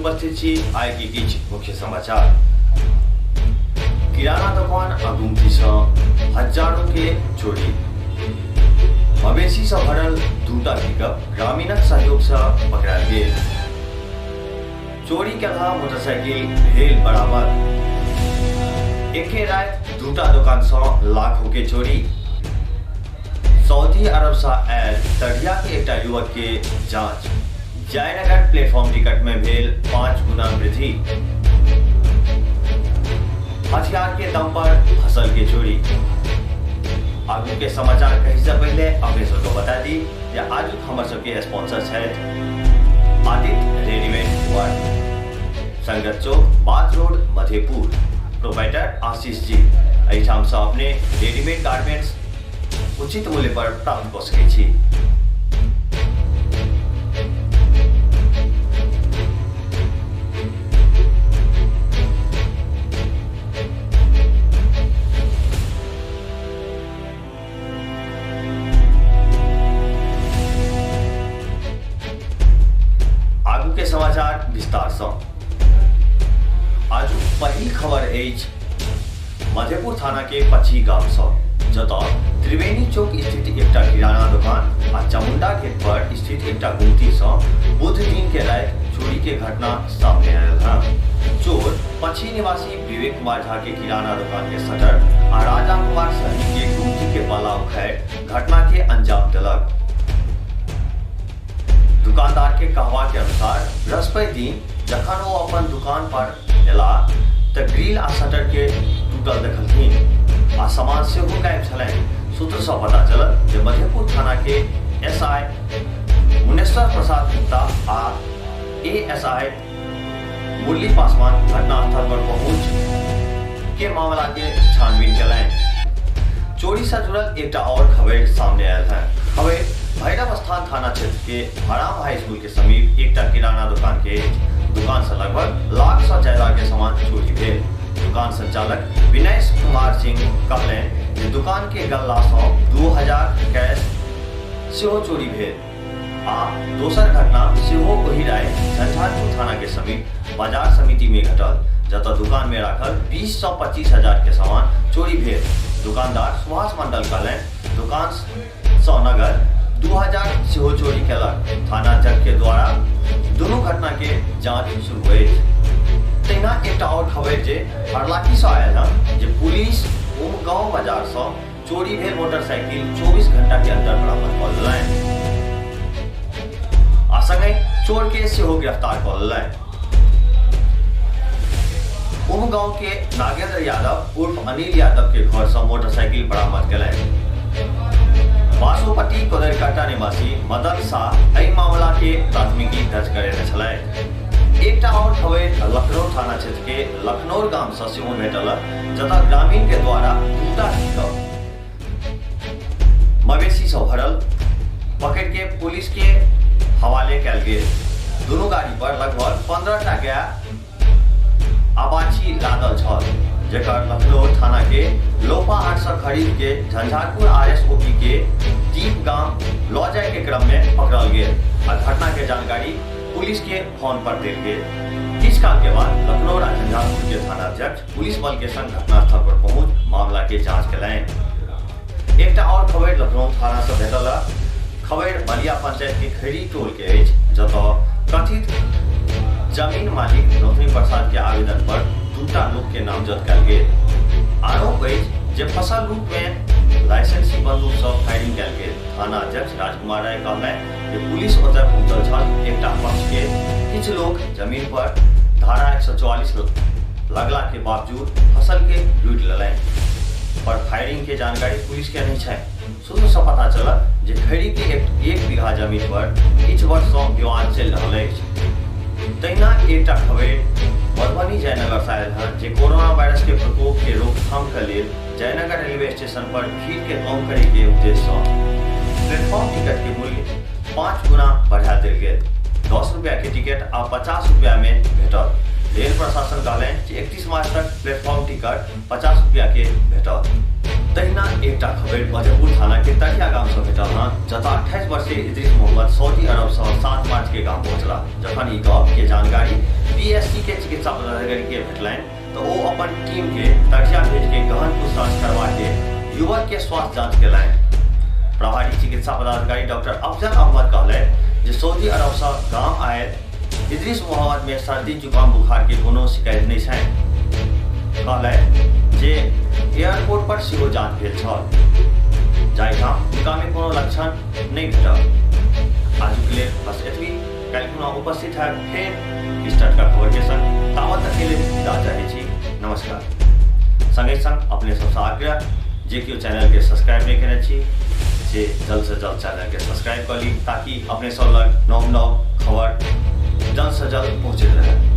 उपस्थित छी। आइ के किछु मुख्य समाचार। किराना दुकान आ गुमती से हजारों के चोरी। मवेशी से भरल दूटा पिकअप ग्रामीणक सहयोग से पकड़ायल गेल। चोरी केलहा मोटरसाइकिल भेल बरामद। एके राति दूटा दुकान से लाखों के चोरी। सऊदी अरब से आयल तढ़िया के एकटा युवक के जांच। जयनगर प्लेटफॉर्म टिकट में भेल 5 गुना वृद्धि। हथियार के दम पर फसल के चोरी। आगू के समाचार कही से पहले अपने सबको बता दी जे आजुक हमर सबके स्पॉन्सर छथि Aditya readymade world, Sangat Chowk, Bath road, Madhepur. Proprietor Ashish ji. एहिठाम से अपने रेडीमेड गारमेंट्स उचित मूल्य पर प्राप्त कऽ सकै छी। आगू के समाचार विस्तार से। आजुक पहिल खबर अछि मधेपुर थाना के पची गाम से, जतऽ त्रिवेणी चौक स्थित एकटा किराना दुकान आ चामुंडा गेट पर स्थित एकटा गुमती से बुध दिन के राति चोरी के घटना सामने आयल है। चोर पछी निवासी विवेक कुमार झा के किराना दुकान के शटर आ राजा कुमार सहनी के गुमती के बाला उखाड़ घटना के अंजाम देलक। दुकानदार के कहवा के अनुसार बृहस्पति दिन जखन ओ अपन दुकान पर एला तऽ ग्रिल आ शटर के टूटल देखलखिन आ सामान सेहो गायब छलनि। सूत्र से पता चलल जे मधेपुर थाना के एसआई मुनेश्वर प्रसाद गुप्ता आ एएसआई मुरली पासवान घटनास्थल पर पहुंच के मामला के छानबीन केलनि। चोरी से जुड़ल एकटा और खबर सामने आयल है। खबर भैरव स्थान थाना क्षेत्र के हराम हाई स्कूल के समीप एकटा किराना दुकान के दुकान से लगभग लाख से ज्यादा के सामान चोरी भेल। दुकान संचालक विनय कुमार सिंह कहलनि जे दुकान के गल्ला से 2000 कैश सेहो चोरी भेल आ दोसर घटना सेहो ओहि राति झंझारपुर थाना के समीप बाजार समिति में घटल, जतऽ दुकान में राखल 20 से 25 हजार के सामान चोरी भेल। दुकानदार सुभाष मंडल कहलनि दुकान से नगद 2000 सेहो चोरी केलक। थानाध्यक्ष के द्वारा दुनू घटना के जांच शुरू अछि। तहिना एकटा और खबर जे हरलाखी से आयल हन जे पुलिस उमगांव बाजार से चोरी भेल मोटरसाइकिल 24 घंटा के अंदर बरामद कऽ लेलनि आ संगहि चोर के सेहो गिरफ्तार कऽ लेलनि। उमगांव के नागेंद्र यादव उर्फ अनिल यादव के घर से मोटरसाइकिल बरामद केलनि। बासोपट्टी कोदरकाटा निवासी मदन शाह एहि मामला के प्राथमिकी दर्ज करेने छलथि। एकटा और खबर लखनऊ थाना क्षेत्र के लखनौर गाम से सेहो भेटल, जतऽ ग्रामीण के द्वारा दूटा पिकअप मवेशी से भरल पकड़ के पुलिस के हवाले कयल गेल। दुनू गाड़ी पर लगभग 15 टा गाय आबाछी लादल छल, जेकर लखनऊ थाना के लोपाहाट से खरीद के झंझारपुर आरएसओपी के दीप गाम लऽ जाय के क्रम में पकड़ल गेल आ घटना के जानकारी पुलिस के फोन पर देल गेल। किछु काल के बाद लखनऊ आ झंझारपुर के थानाध्यक्ष पुलिस बल के संग घटनास्थल पर पहुंच मामला के जांच केलनि। एकटा और खबर लखनऊ थाना से भेटल। खबर बलिया पंचायत के खैरी टोल के अछि, जतऽ कथित जमीन मालिक रोहिणी प्रसाद के आवेदन पर दूटा लोक के नामजद कयल गेल। आरोप अछि जे फसल लूट में लाइसेंसी बंदूक से फायरिंग कयल गेल। थाना अध्यक्ष राजकुमार राय कहलनि जे पुलिस ओतय पहुंचल छल। एकटा पक्ष के किछु लोक जमीन पर धारा 144 लगला के बावजूद फसल के लूटि लेलनि, पर फायरिंग के जानकारी पुलिस के नहीं छै। सूत्र से पता चलल जे खैरी के एक बीघा जमीन पर किछु वर्ष से विवाद चलि रहल अछि। तहिना एकटा खबर मधुबनी जयनगर से आयल हन जे कोरोना वायरस के प्रकोप के रोकथाम के लेल जयनगर रेलवे स्टेशन पर भीड़ के कम करे के उद्देश्य से प्लेटफॉर्म टिकट के मूल्य 5 गुना बढ़ा देल गेल। 10 रुपया के टिकट आ 50 रुपया में भेटल। रेल प्रशासन कहलनि जे 31 मार्च तक प्लेटफॉर्म टिकट 50 रुपया के भेटल। तहिना एकटा खबरि मधेपुर थाना के तरिया गाम से भेटल हँ, जतऽ 28 वर्षीय इद्रिस मोहम्मद सऊदी अरब से 7 मार्च के गाम पहुंचला। जखन ई गप के जानकारी पीएससी के चिकित्सा पदाधिकारी के भेटलनि तऽ ओ अपन टीम के तरिया भेज के गहन पूछताछ करवा के युवक के स्वास्थ्य जांच केलनि। प्रभारी चिकित्सा पदाधिकारी डॉक्टर अफजल अहमद कहलनि जे सऊदी अरब से गाम आयल इद्रिस मोहम्मद में सर्दी, जुकाम, बुखार के कोनो शिकायत नहि छनि। कहलनि जे एयरपोर्ट पर सेहो जांच भेल छल, जाहिठाम हुनका में कोनो लक्षण नहि भेटल। आजुक लेल बस एतबी। काल्हि पुनः उपस्थित है फेर किछु टटका खबर के संग। तावत तक के लेल विदा चाहै छी। नमस्कार। संगे संग अपने सबसँ आग्रह जे केओ चैनल के सब्सक्राइब नहि केने छी से जल्द से जल्द चैनल के सब्सक्राइब कऽ ली, ताकि अपने सब लग नव नव खबर जल्द से जल्द पहुँचैत रहे।